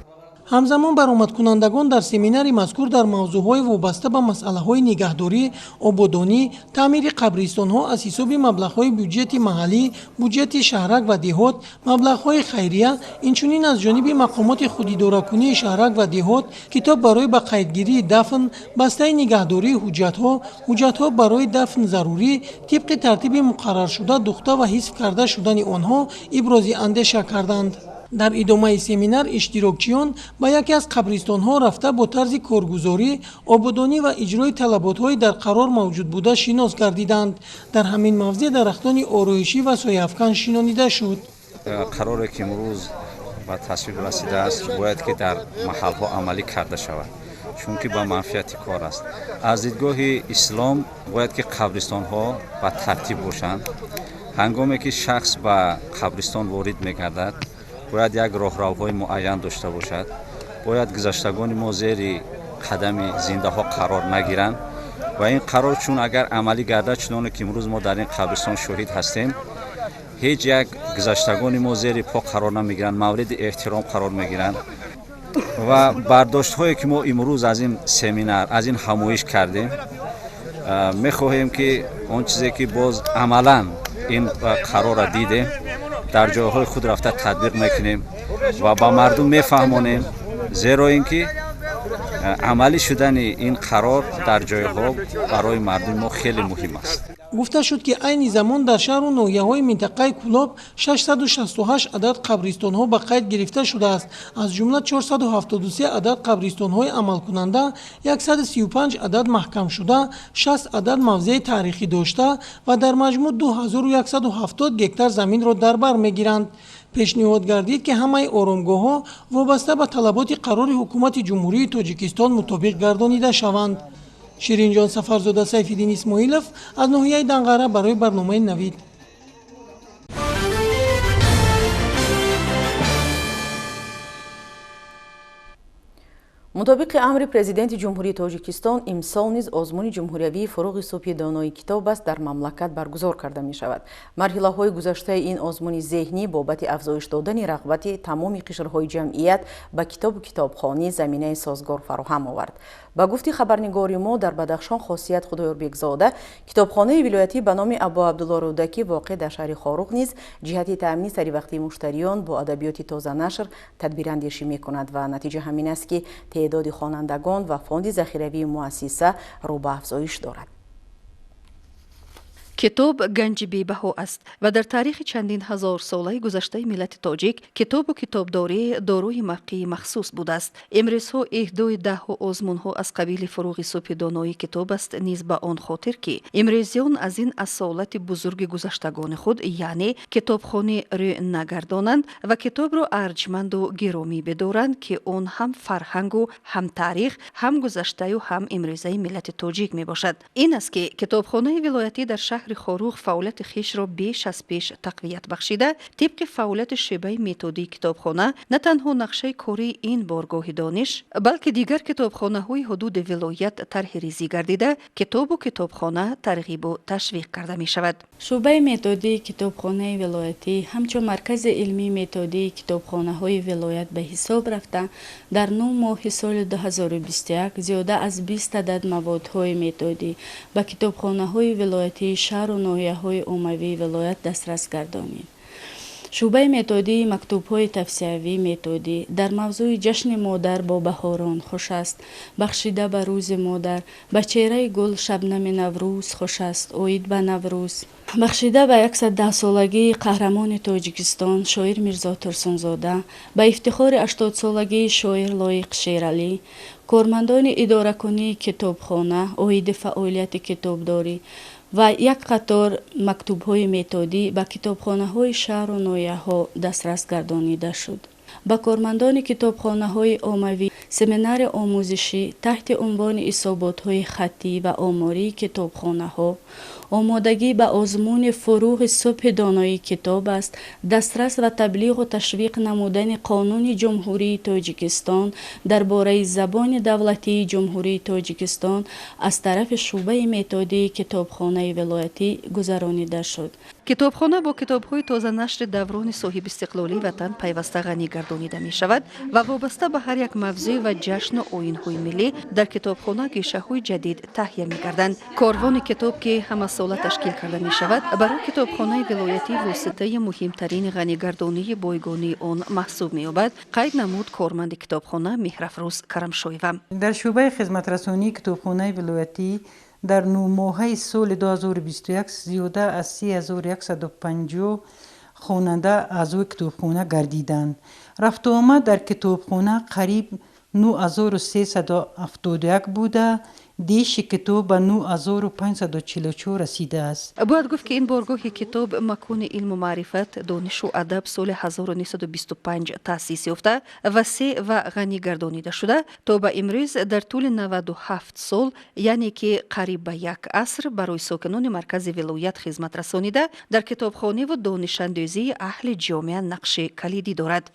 Ҳамзамон баромадкунандагон дар семинари мазкур дар мавзӯъҳои вобаста ба масъалаҳои нигаҳдорӣ, ободонӣ, таъмири қабристонҳо аз ҳисоби маблағҳои бюҷети маҳаллӣ, буҷети шаҳрак ва деҳот, маблағҳои хайрия, инчунин аз ҷониби мақомоти худидоракунии шаҳрак ва деҳот, китоб барои ба қайдгирии дафн, бастаи нигаҳдории ҳуҷҷатҳо, ҳуҷҷатҳо барои дафн зарурӣ, тибқи тартиби муқарраршуда духта ва ҳисб карда шудани онҳо ибрози андеша карданд. Дар идомаи семинар иштирокчиён ба яке аз қабристонҳо рафта бо тарзи коргузорӣ, ободонӣ ва иҷрои талаботҳои дар қарор мавҷуд буда шинос гардиданд. Дар ҳамин мавзеъ дарахтони ороишӣ ва сояафкан шинонида шуд. Қароре ки имрӯз ба тасвиб расидааст, бояд ки дар маҳалҳо амалӣ карда шавад, чунки ба манфиати кор аст. Аз дидгоҳи ислом бояд ки қабристонҳо ба тартиб бошанд. Ҳангоме ки шахс ба қабристон ворид мегардад, бояд як роҳравҳои муайян дошта бошад. Бояд гузаштагони мо зери қадами зиндаҳо қарор нагиранд ва ин қарор чун агар амалӣ гардад, чуноне ки имрӯз мо дар ин қабристон шоҳид ҳастем, ҳеҷ як гузаштагони мо зери по қарор намегиранд, мавриди эҳтиром қарор мегиранд. Ва бардоштҳое ки мо имрӯз аз ин семинар, аз ин ҳамоиш кардем, мехоҳем ки он чизе ки боз амалан ин қарорро дидем, дар ҷойҳои худ рафта татбиқ мекунем ва ба мардум мефаҳмонем, зеро ин ки амалӣ шудани ин қарор дар ҷойҳо барои мардуми мо хеле муҳим аст. Гуфта шуд, ки айни замон дар шаҳру ноҳияҳои минтақаи Кӯлоб 668 адад қабристонҳо ба қайд гирифта шудааст. Аз ҷумла 473 адад қабристонҳои амалкунанда, 135 адад маҳкамшуда, 60 адад мавзеи таърихӣ дошта ва дар маҷмӯъ 2170 гектар заминро дар бар мегиранд. Пешниҳод гардид, ки ҳамаи оромгоҳҳо вобаста ба талаботи қарори ҳукумати Ҷумҳурии Тоҷикистон мутобиқ гардонида шаванд. Ширинҷон Сафарзода, Сайфиддин Исмоилов аз ноҳияи Данғара барои барномаи Навид. Мутобиқи амри Президенти Ҷумҳурии Тоҷикистон, имсол низ озмуни ҷумҳуриявии фуруғи субҳи донои китоб аст дар мамлакат баргузор карда мешавад. Марҳилаҳои гузаштаи ин озмуни зеҳнӣ бобати афзоиш додани рағбати тамоми қишрҳои ҷамъият ба китобу китобхонӣ заминаи созгор фароҳам овард. Ба гуфти хабарнигори мо дар Бадахшон Хосият Худоёрбекзода, китобхонаи вилоятӣ ба номи Абу Абдулло Рӯдакӣ воқеъ дар шаҳри Хоруғ низ ҷиҳати таъмини саривақтии муштариён бо адабиёти тозанашр тадбирандешӣ мекунад ва натиҷа ҳамин аст, ки теъдоди хонандагон ва фонди захиравии муассиса рӯ ба афзоиш дорад. Китоб ганҷи бебаҳо аст ва дар таърихи чандин ҳазорсолаи гузаштаи миллати тоҷик китобу китобдорӣ дорои мавқеи махсус будааст. Имрӯзҳо эҳдои даҳҳо озмунҳо аз қабили фуруғи субҳи донои китоб аст низ ба он хотир, ки имрӯзиён аз ин асолати бузурги гузаштагони худ, яъне китобхонӣ, рӯ нагардонанд ва китобро арҷманду гиромӣ бидоранд, ки он ҳам фарҳангу ҳам таърих, ҳам гузаштаю ҳам имрӯзаи миллати тоҷик мебошад. Ин аст, ки китобхонаи вилоятӣ дар шаҳри шаҳри Хоруғ фаъолияти хешро беш аз пеш тақвият бахшида, тибқи фаъолияти шӯъбаи методии китобхона на танҳо нақшаи кории ин боргоҳи дониш, балки дигар китобхонаҳои ҳудуди вилоят тарҳрезӣ гардида, китобу китобхона тарғибу ташвиқ карда мешавад. Шӯъбаи методии китобхонаи вилоятӣ ҳамчун маркази илмии методии китобхонаҳои вилоят ба ҳисоб рафта, дар 9 моҳи соли 2021 зиёда аз 20 адад маводҳои методӣ ба китобхонаҳои вилоятии шаҳру ноҳияҳои оммавии вилоят дастрас гардонид. Шӯъбаи методии мактубҳои тавсиявии методӣ дар мавзӯи ҷашни модар бо баҳорон хуш аст, бахшида ба рӯзи модар, ба чеҳраи гул шабнами Наврӯз хуш аст, оид ба Наврӯз, бахшида ба 110-солагии қаҳрамони Тоҷикистон шоир Мирзо Турсунзода, ба ифтихори 80-солагии шоир Лоиқ Шералӣ, кормандони идоракунии китобхона оиди фаъолияти китобдорӣ ва як қатор мактубҳои методӣ ба китобхонаҳои шаҳру ноҳияҳо дастрас гардонида шуд. Ба кормандони китобхонаҳои оммавӣ семинари омӯзишӣ таҳти унвони ҳисоботҳои хаттӣ ва омории китобхонаҳо, омодагӣ ба озмуни фуруғи субҳи доноии китоб аст, дастрас ва таблиғу ташвиқ намудани Қонуни Ҷумҳурии Тоҷикистон дар бораи забони давлатии Ҷумҳурии Тоҷикистон аз тарафи шӯъбаи методии китобхонаи вилоятӣ гузаронида шуд. Китобхона бо китобҳои тозанашри даврони соҳибистиқлолии ватан пайваста ғанӣ гардонида мешавад ва вобаста ба ҳар як мавзӯъ ва ҷашну оинҳои миллӣ дар китобхона гишаҳои ҷадид таҳия мегарданд. Корвони китоб, ки ҳамасола ташкил карда мешавад, барои китобхонаи вилоятӣ воситаи муҳимтарини ғанигардонии бойгонии он маҳсуб меёбад, қайд намуд корманди китобхона Меҳрафрӯз Карамшоева. Дар шӯъбаи хизматрасонии китобхонаи вилоятӣ дар 9 моҳаи соли 2021 зиёда аз 3150 хонанда аъзои китобхона гардиданд. Рафтуомад дар китобхона қариб 9371 буда, деши китоб ба 9544 расидааст. Бояд гуфт, ки ин боргоҳи китоб макони илму маърифат, донишу адаб соли 1925 таъсис ёфта, васеъ ва ғанӣ гардонида шуда, то ба имрӯз дар тӯли 97 сол, яъне ки қариб ба як аср, барои сокинони маркази вилоят хизмат расонида, дар китобхониву донишандӯзии аҳли ҷомеа нақши калидӣ дорад.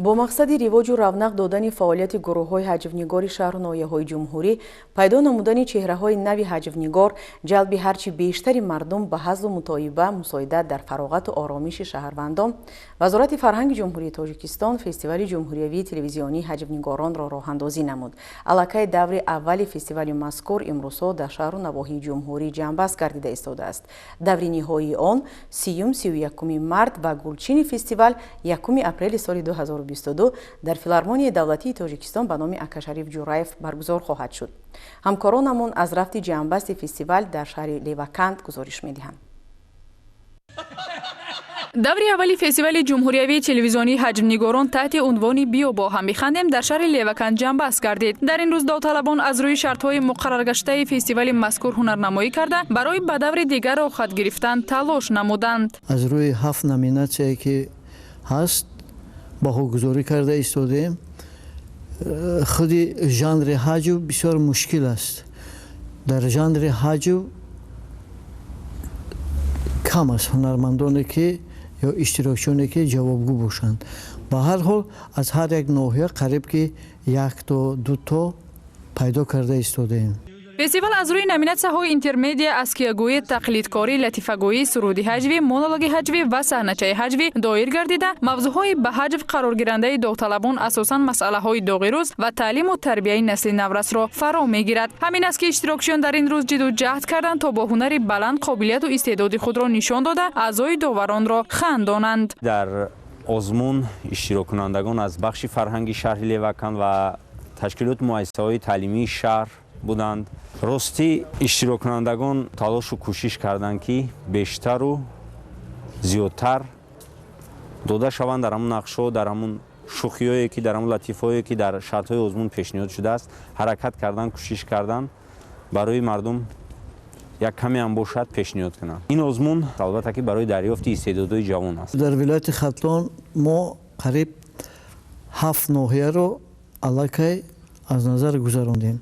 Бо мақсади ривоҷу равнақ додани фаъолияти гурӯҳҳои ҳаҷвнигори шаҳру ноҳияҳои ҷумҳурӣ, пайдо намудани чеҳраҳои нави ҳаҷвнигор, ҷалби ҳарчи бештари мардум ба ҳазлу мутоиба, мусоидат дар фароғату оромиши шаҳрвандон, Вазорати фарҳанги Ҷумҳурии Тоҷикистон фестивали ҷумҳуриявии телевизионии ҳаҷвнигоронро роҳандозӣ намуд. Аллакай даври аввали фестивали мазкур имрӯзҳо дар шаҳру навоҳии ҷумҳурӣ ҷамъбаст гардида истодааст. Даври ниҳоии он 30-31 март ва гулчини фестивал 1 апрели соли 2022 дар филармонияи давлатии Тоҷикистон ба номи Акашариф Ҷураев баргузор хоҳад шуд. Ҳамкоронамон аз рафти ҷамъбасти фестивал дар шаҳри Леваканд гузориш медиҳанд. Даври аввали фестивали ҷумҳуриявии телевизионии ҳаҷвнигорон таҳти унвони «Биё бо ҳам бихандем» дар шаҳри Леваканд ҷамъбаст гардид. Дар ин рӯз довталабон аз рӯи шартҳои муқарраргаштаи фестивали мазкур ҳунарнамоӣ карда, барои ба даври дигар роҳхат гирифтан талош намуданд. Аз рӯи 7 номинатсияе ки ҳаст баҳогузорӣ карда истодаем. Худи жанри ҳаҷв бисёр мушкил аст. Дар жанри ҳаҷв кам аст ҳунармандоне ки ё иштирокчиёне ки ҷавобгӯ бошанд. Ба ҳар ҳол аз ҳар як ноҳия қариб ки 1 то 2 то пайдо карда истодаем. Фестивал аз рӯи номинатсияҳои интермедия, аскиягӯӣ, тақлидкорӣ, латифагӯӣ, суруди ҳаҷвӣ, монологи ҳаҷвӣ ва саҳначаи ҳаҷвӣ доир гардида, мавзӯъҳои ба ҳаҷв қароргирандаи довталабон асосан масъалаҳои доғи рӯз ва таълиму тарбияи насли наврасро фаро мегирад. Ҳамин аст, ки иштирокчиён дар ин рӯз ҷидду ҷаҳд карданд, то бо ҳунари баланд қобилияту истеъдоди худро нишон дода, аъзои доваронро хандонанд. Дар озмун иштироккунандагон аз бахши фарҳанги шаҳри Леваканд ва ташкилоти муассисаҳои таълимии шаҳр буданд. Ростӣ иштироккунандагон талошу кӯшиш карданд, ки бештару зиёдтар дода шаванд дар ҳамун нақшҳо, дар ҳамун шӯхиҳое ки дар ҳамун латифаҳое ки дар шартҳои озмун пешниҳод шудааст, ҳаракат кардан, кӯшиш кардан барои мардум як каме ҳам бошад пешниҳод кунанд. Ин озмун албатта ки барои дарёфти истеъдодҳои ҷавон аст. Дар вилояти Хатлон мо қариб 7 ноҳияро Аллакай аз назар гузарондем.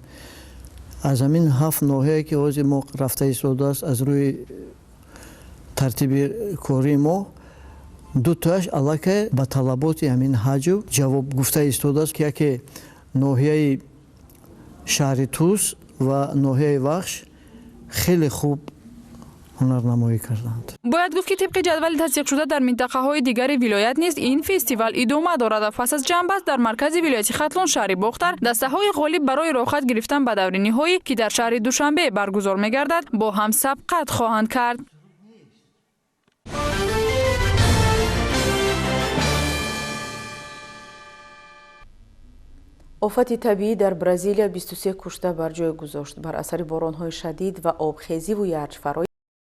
Аз ҳамин 7 ноҳияе ки ҳозир мо рафта истодааст, аз рӯи тартиби кории мо 2 тояш аллакай ба талаботи ҳамин ҳаҷв ҷавоб гуфта истодааст, ки яке ноҳияи шаҳри Тус ва ноҳияи Вахш хеле хуб ҳунарнамоӣ карданд. Бояд гуфт, ки тибқи ҷадвали тасдиқшуда дар минтақаҳои дигари вилоят низ ин фестивал идома дорад ва пас аз ҷамъбаст дар маркази вилояти Хатлон, шаҳри Бохтар, дастаҳои ғолиб барои роҳхат гирифтан ба даври ниҳоӣ, ки дар шаҳри Душанбе баргузор мегардад, бо ҳам сабқат хоҳанд кард. Офати табиӣ дар Бразилия 23 кушта бар ҷой гузошт. Бар асари боронҳои шадид ва обхезиву ярҷфароӣ.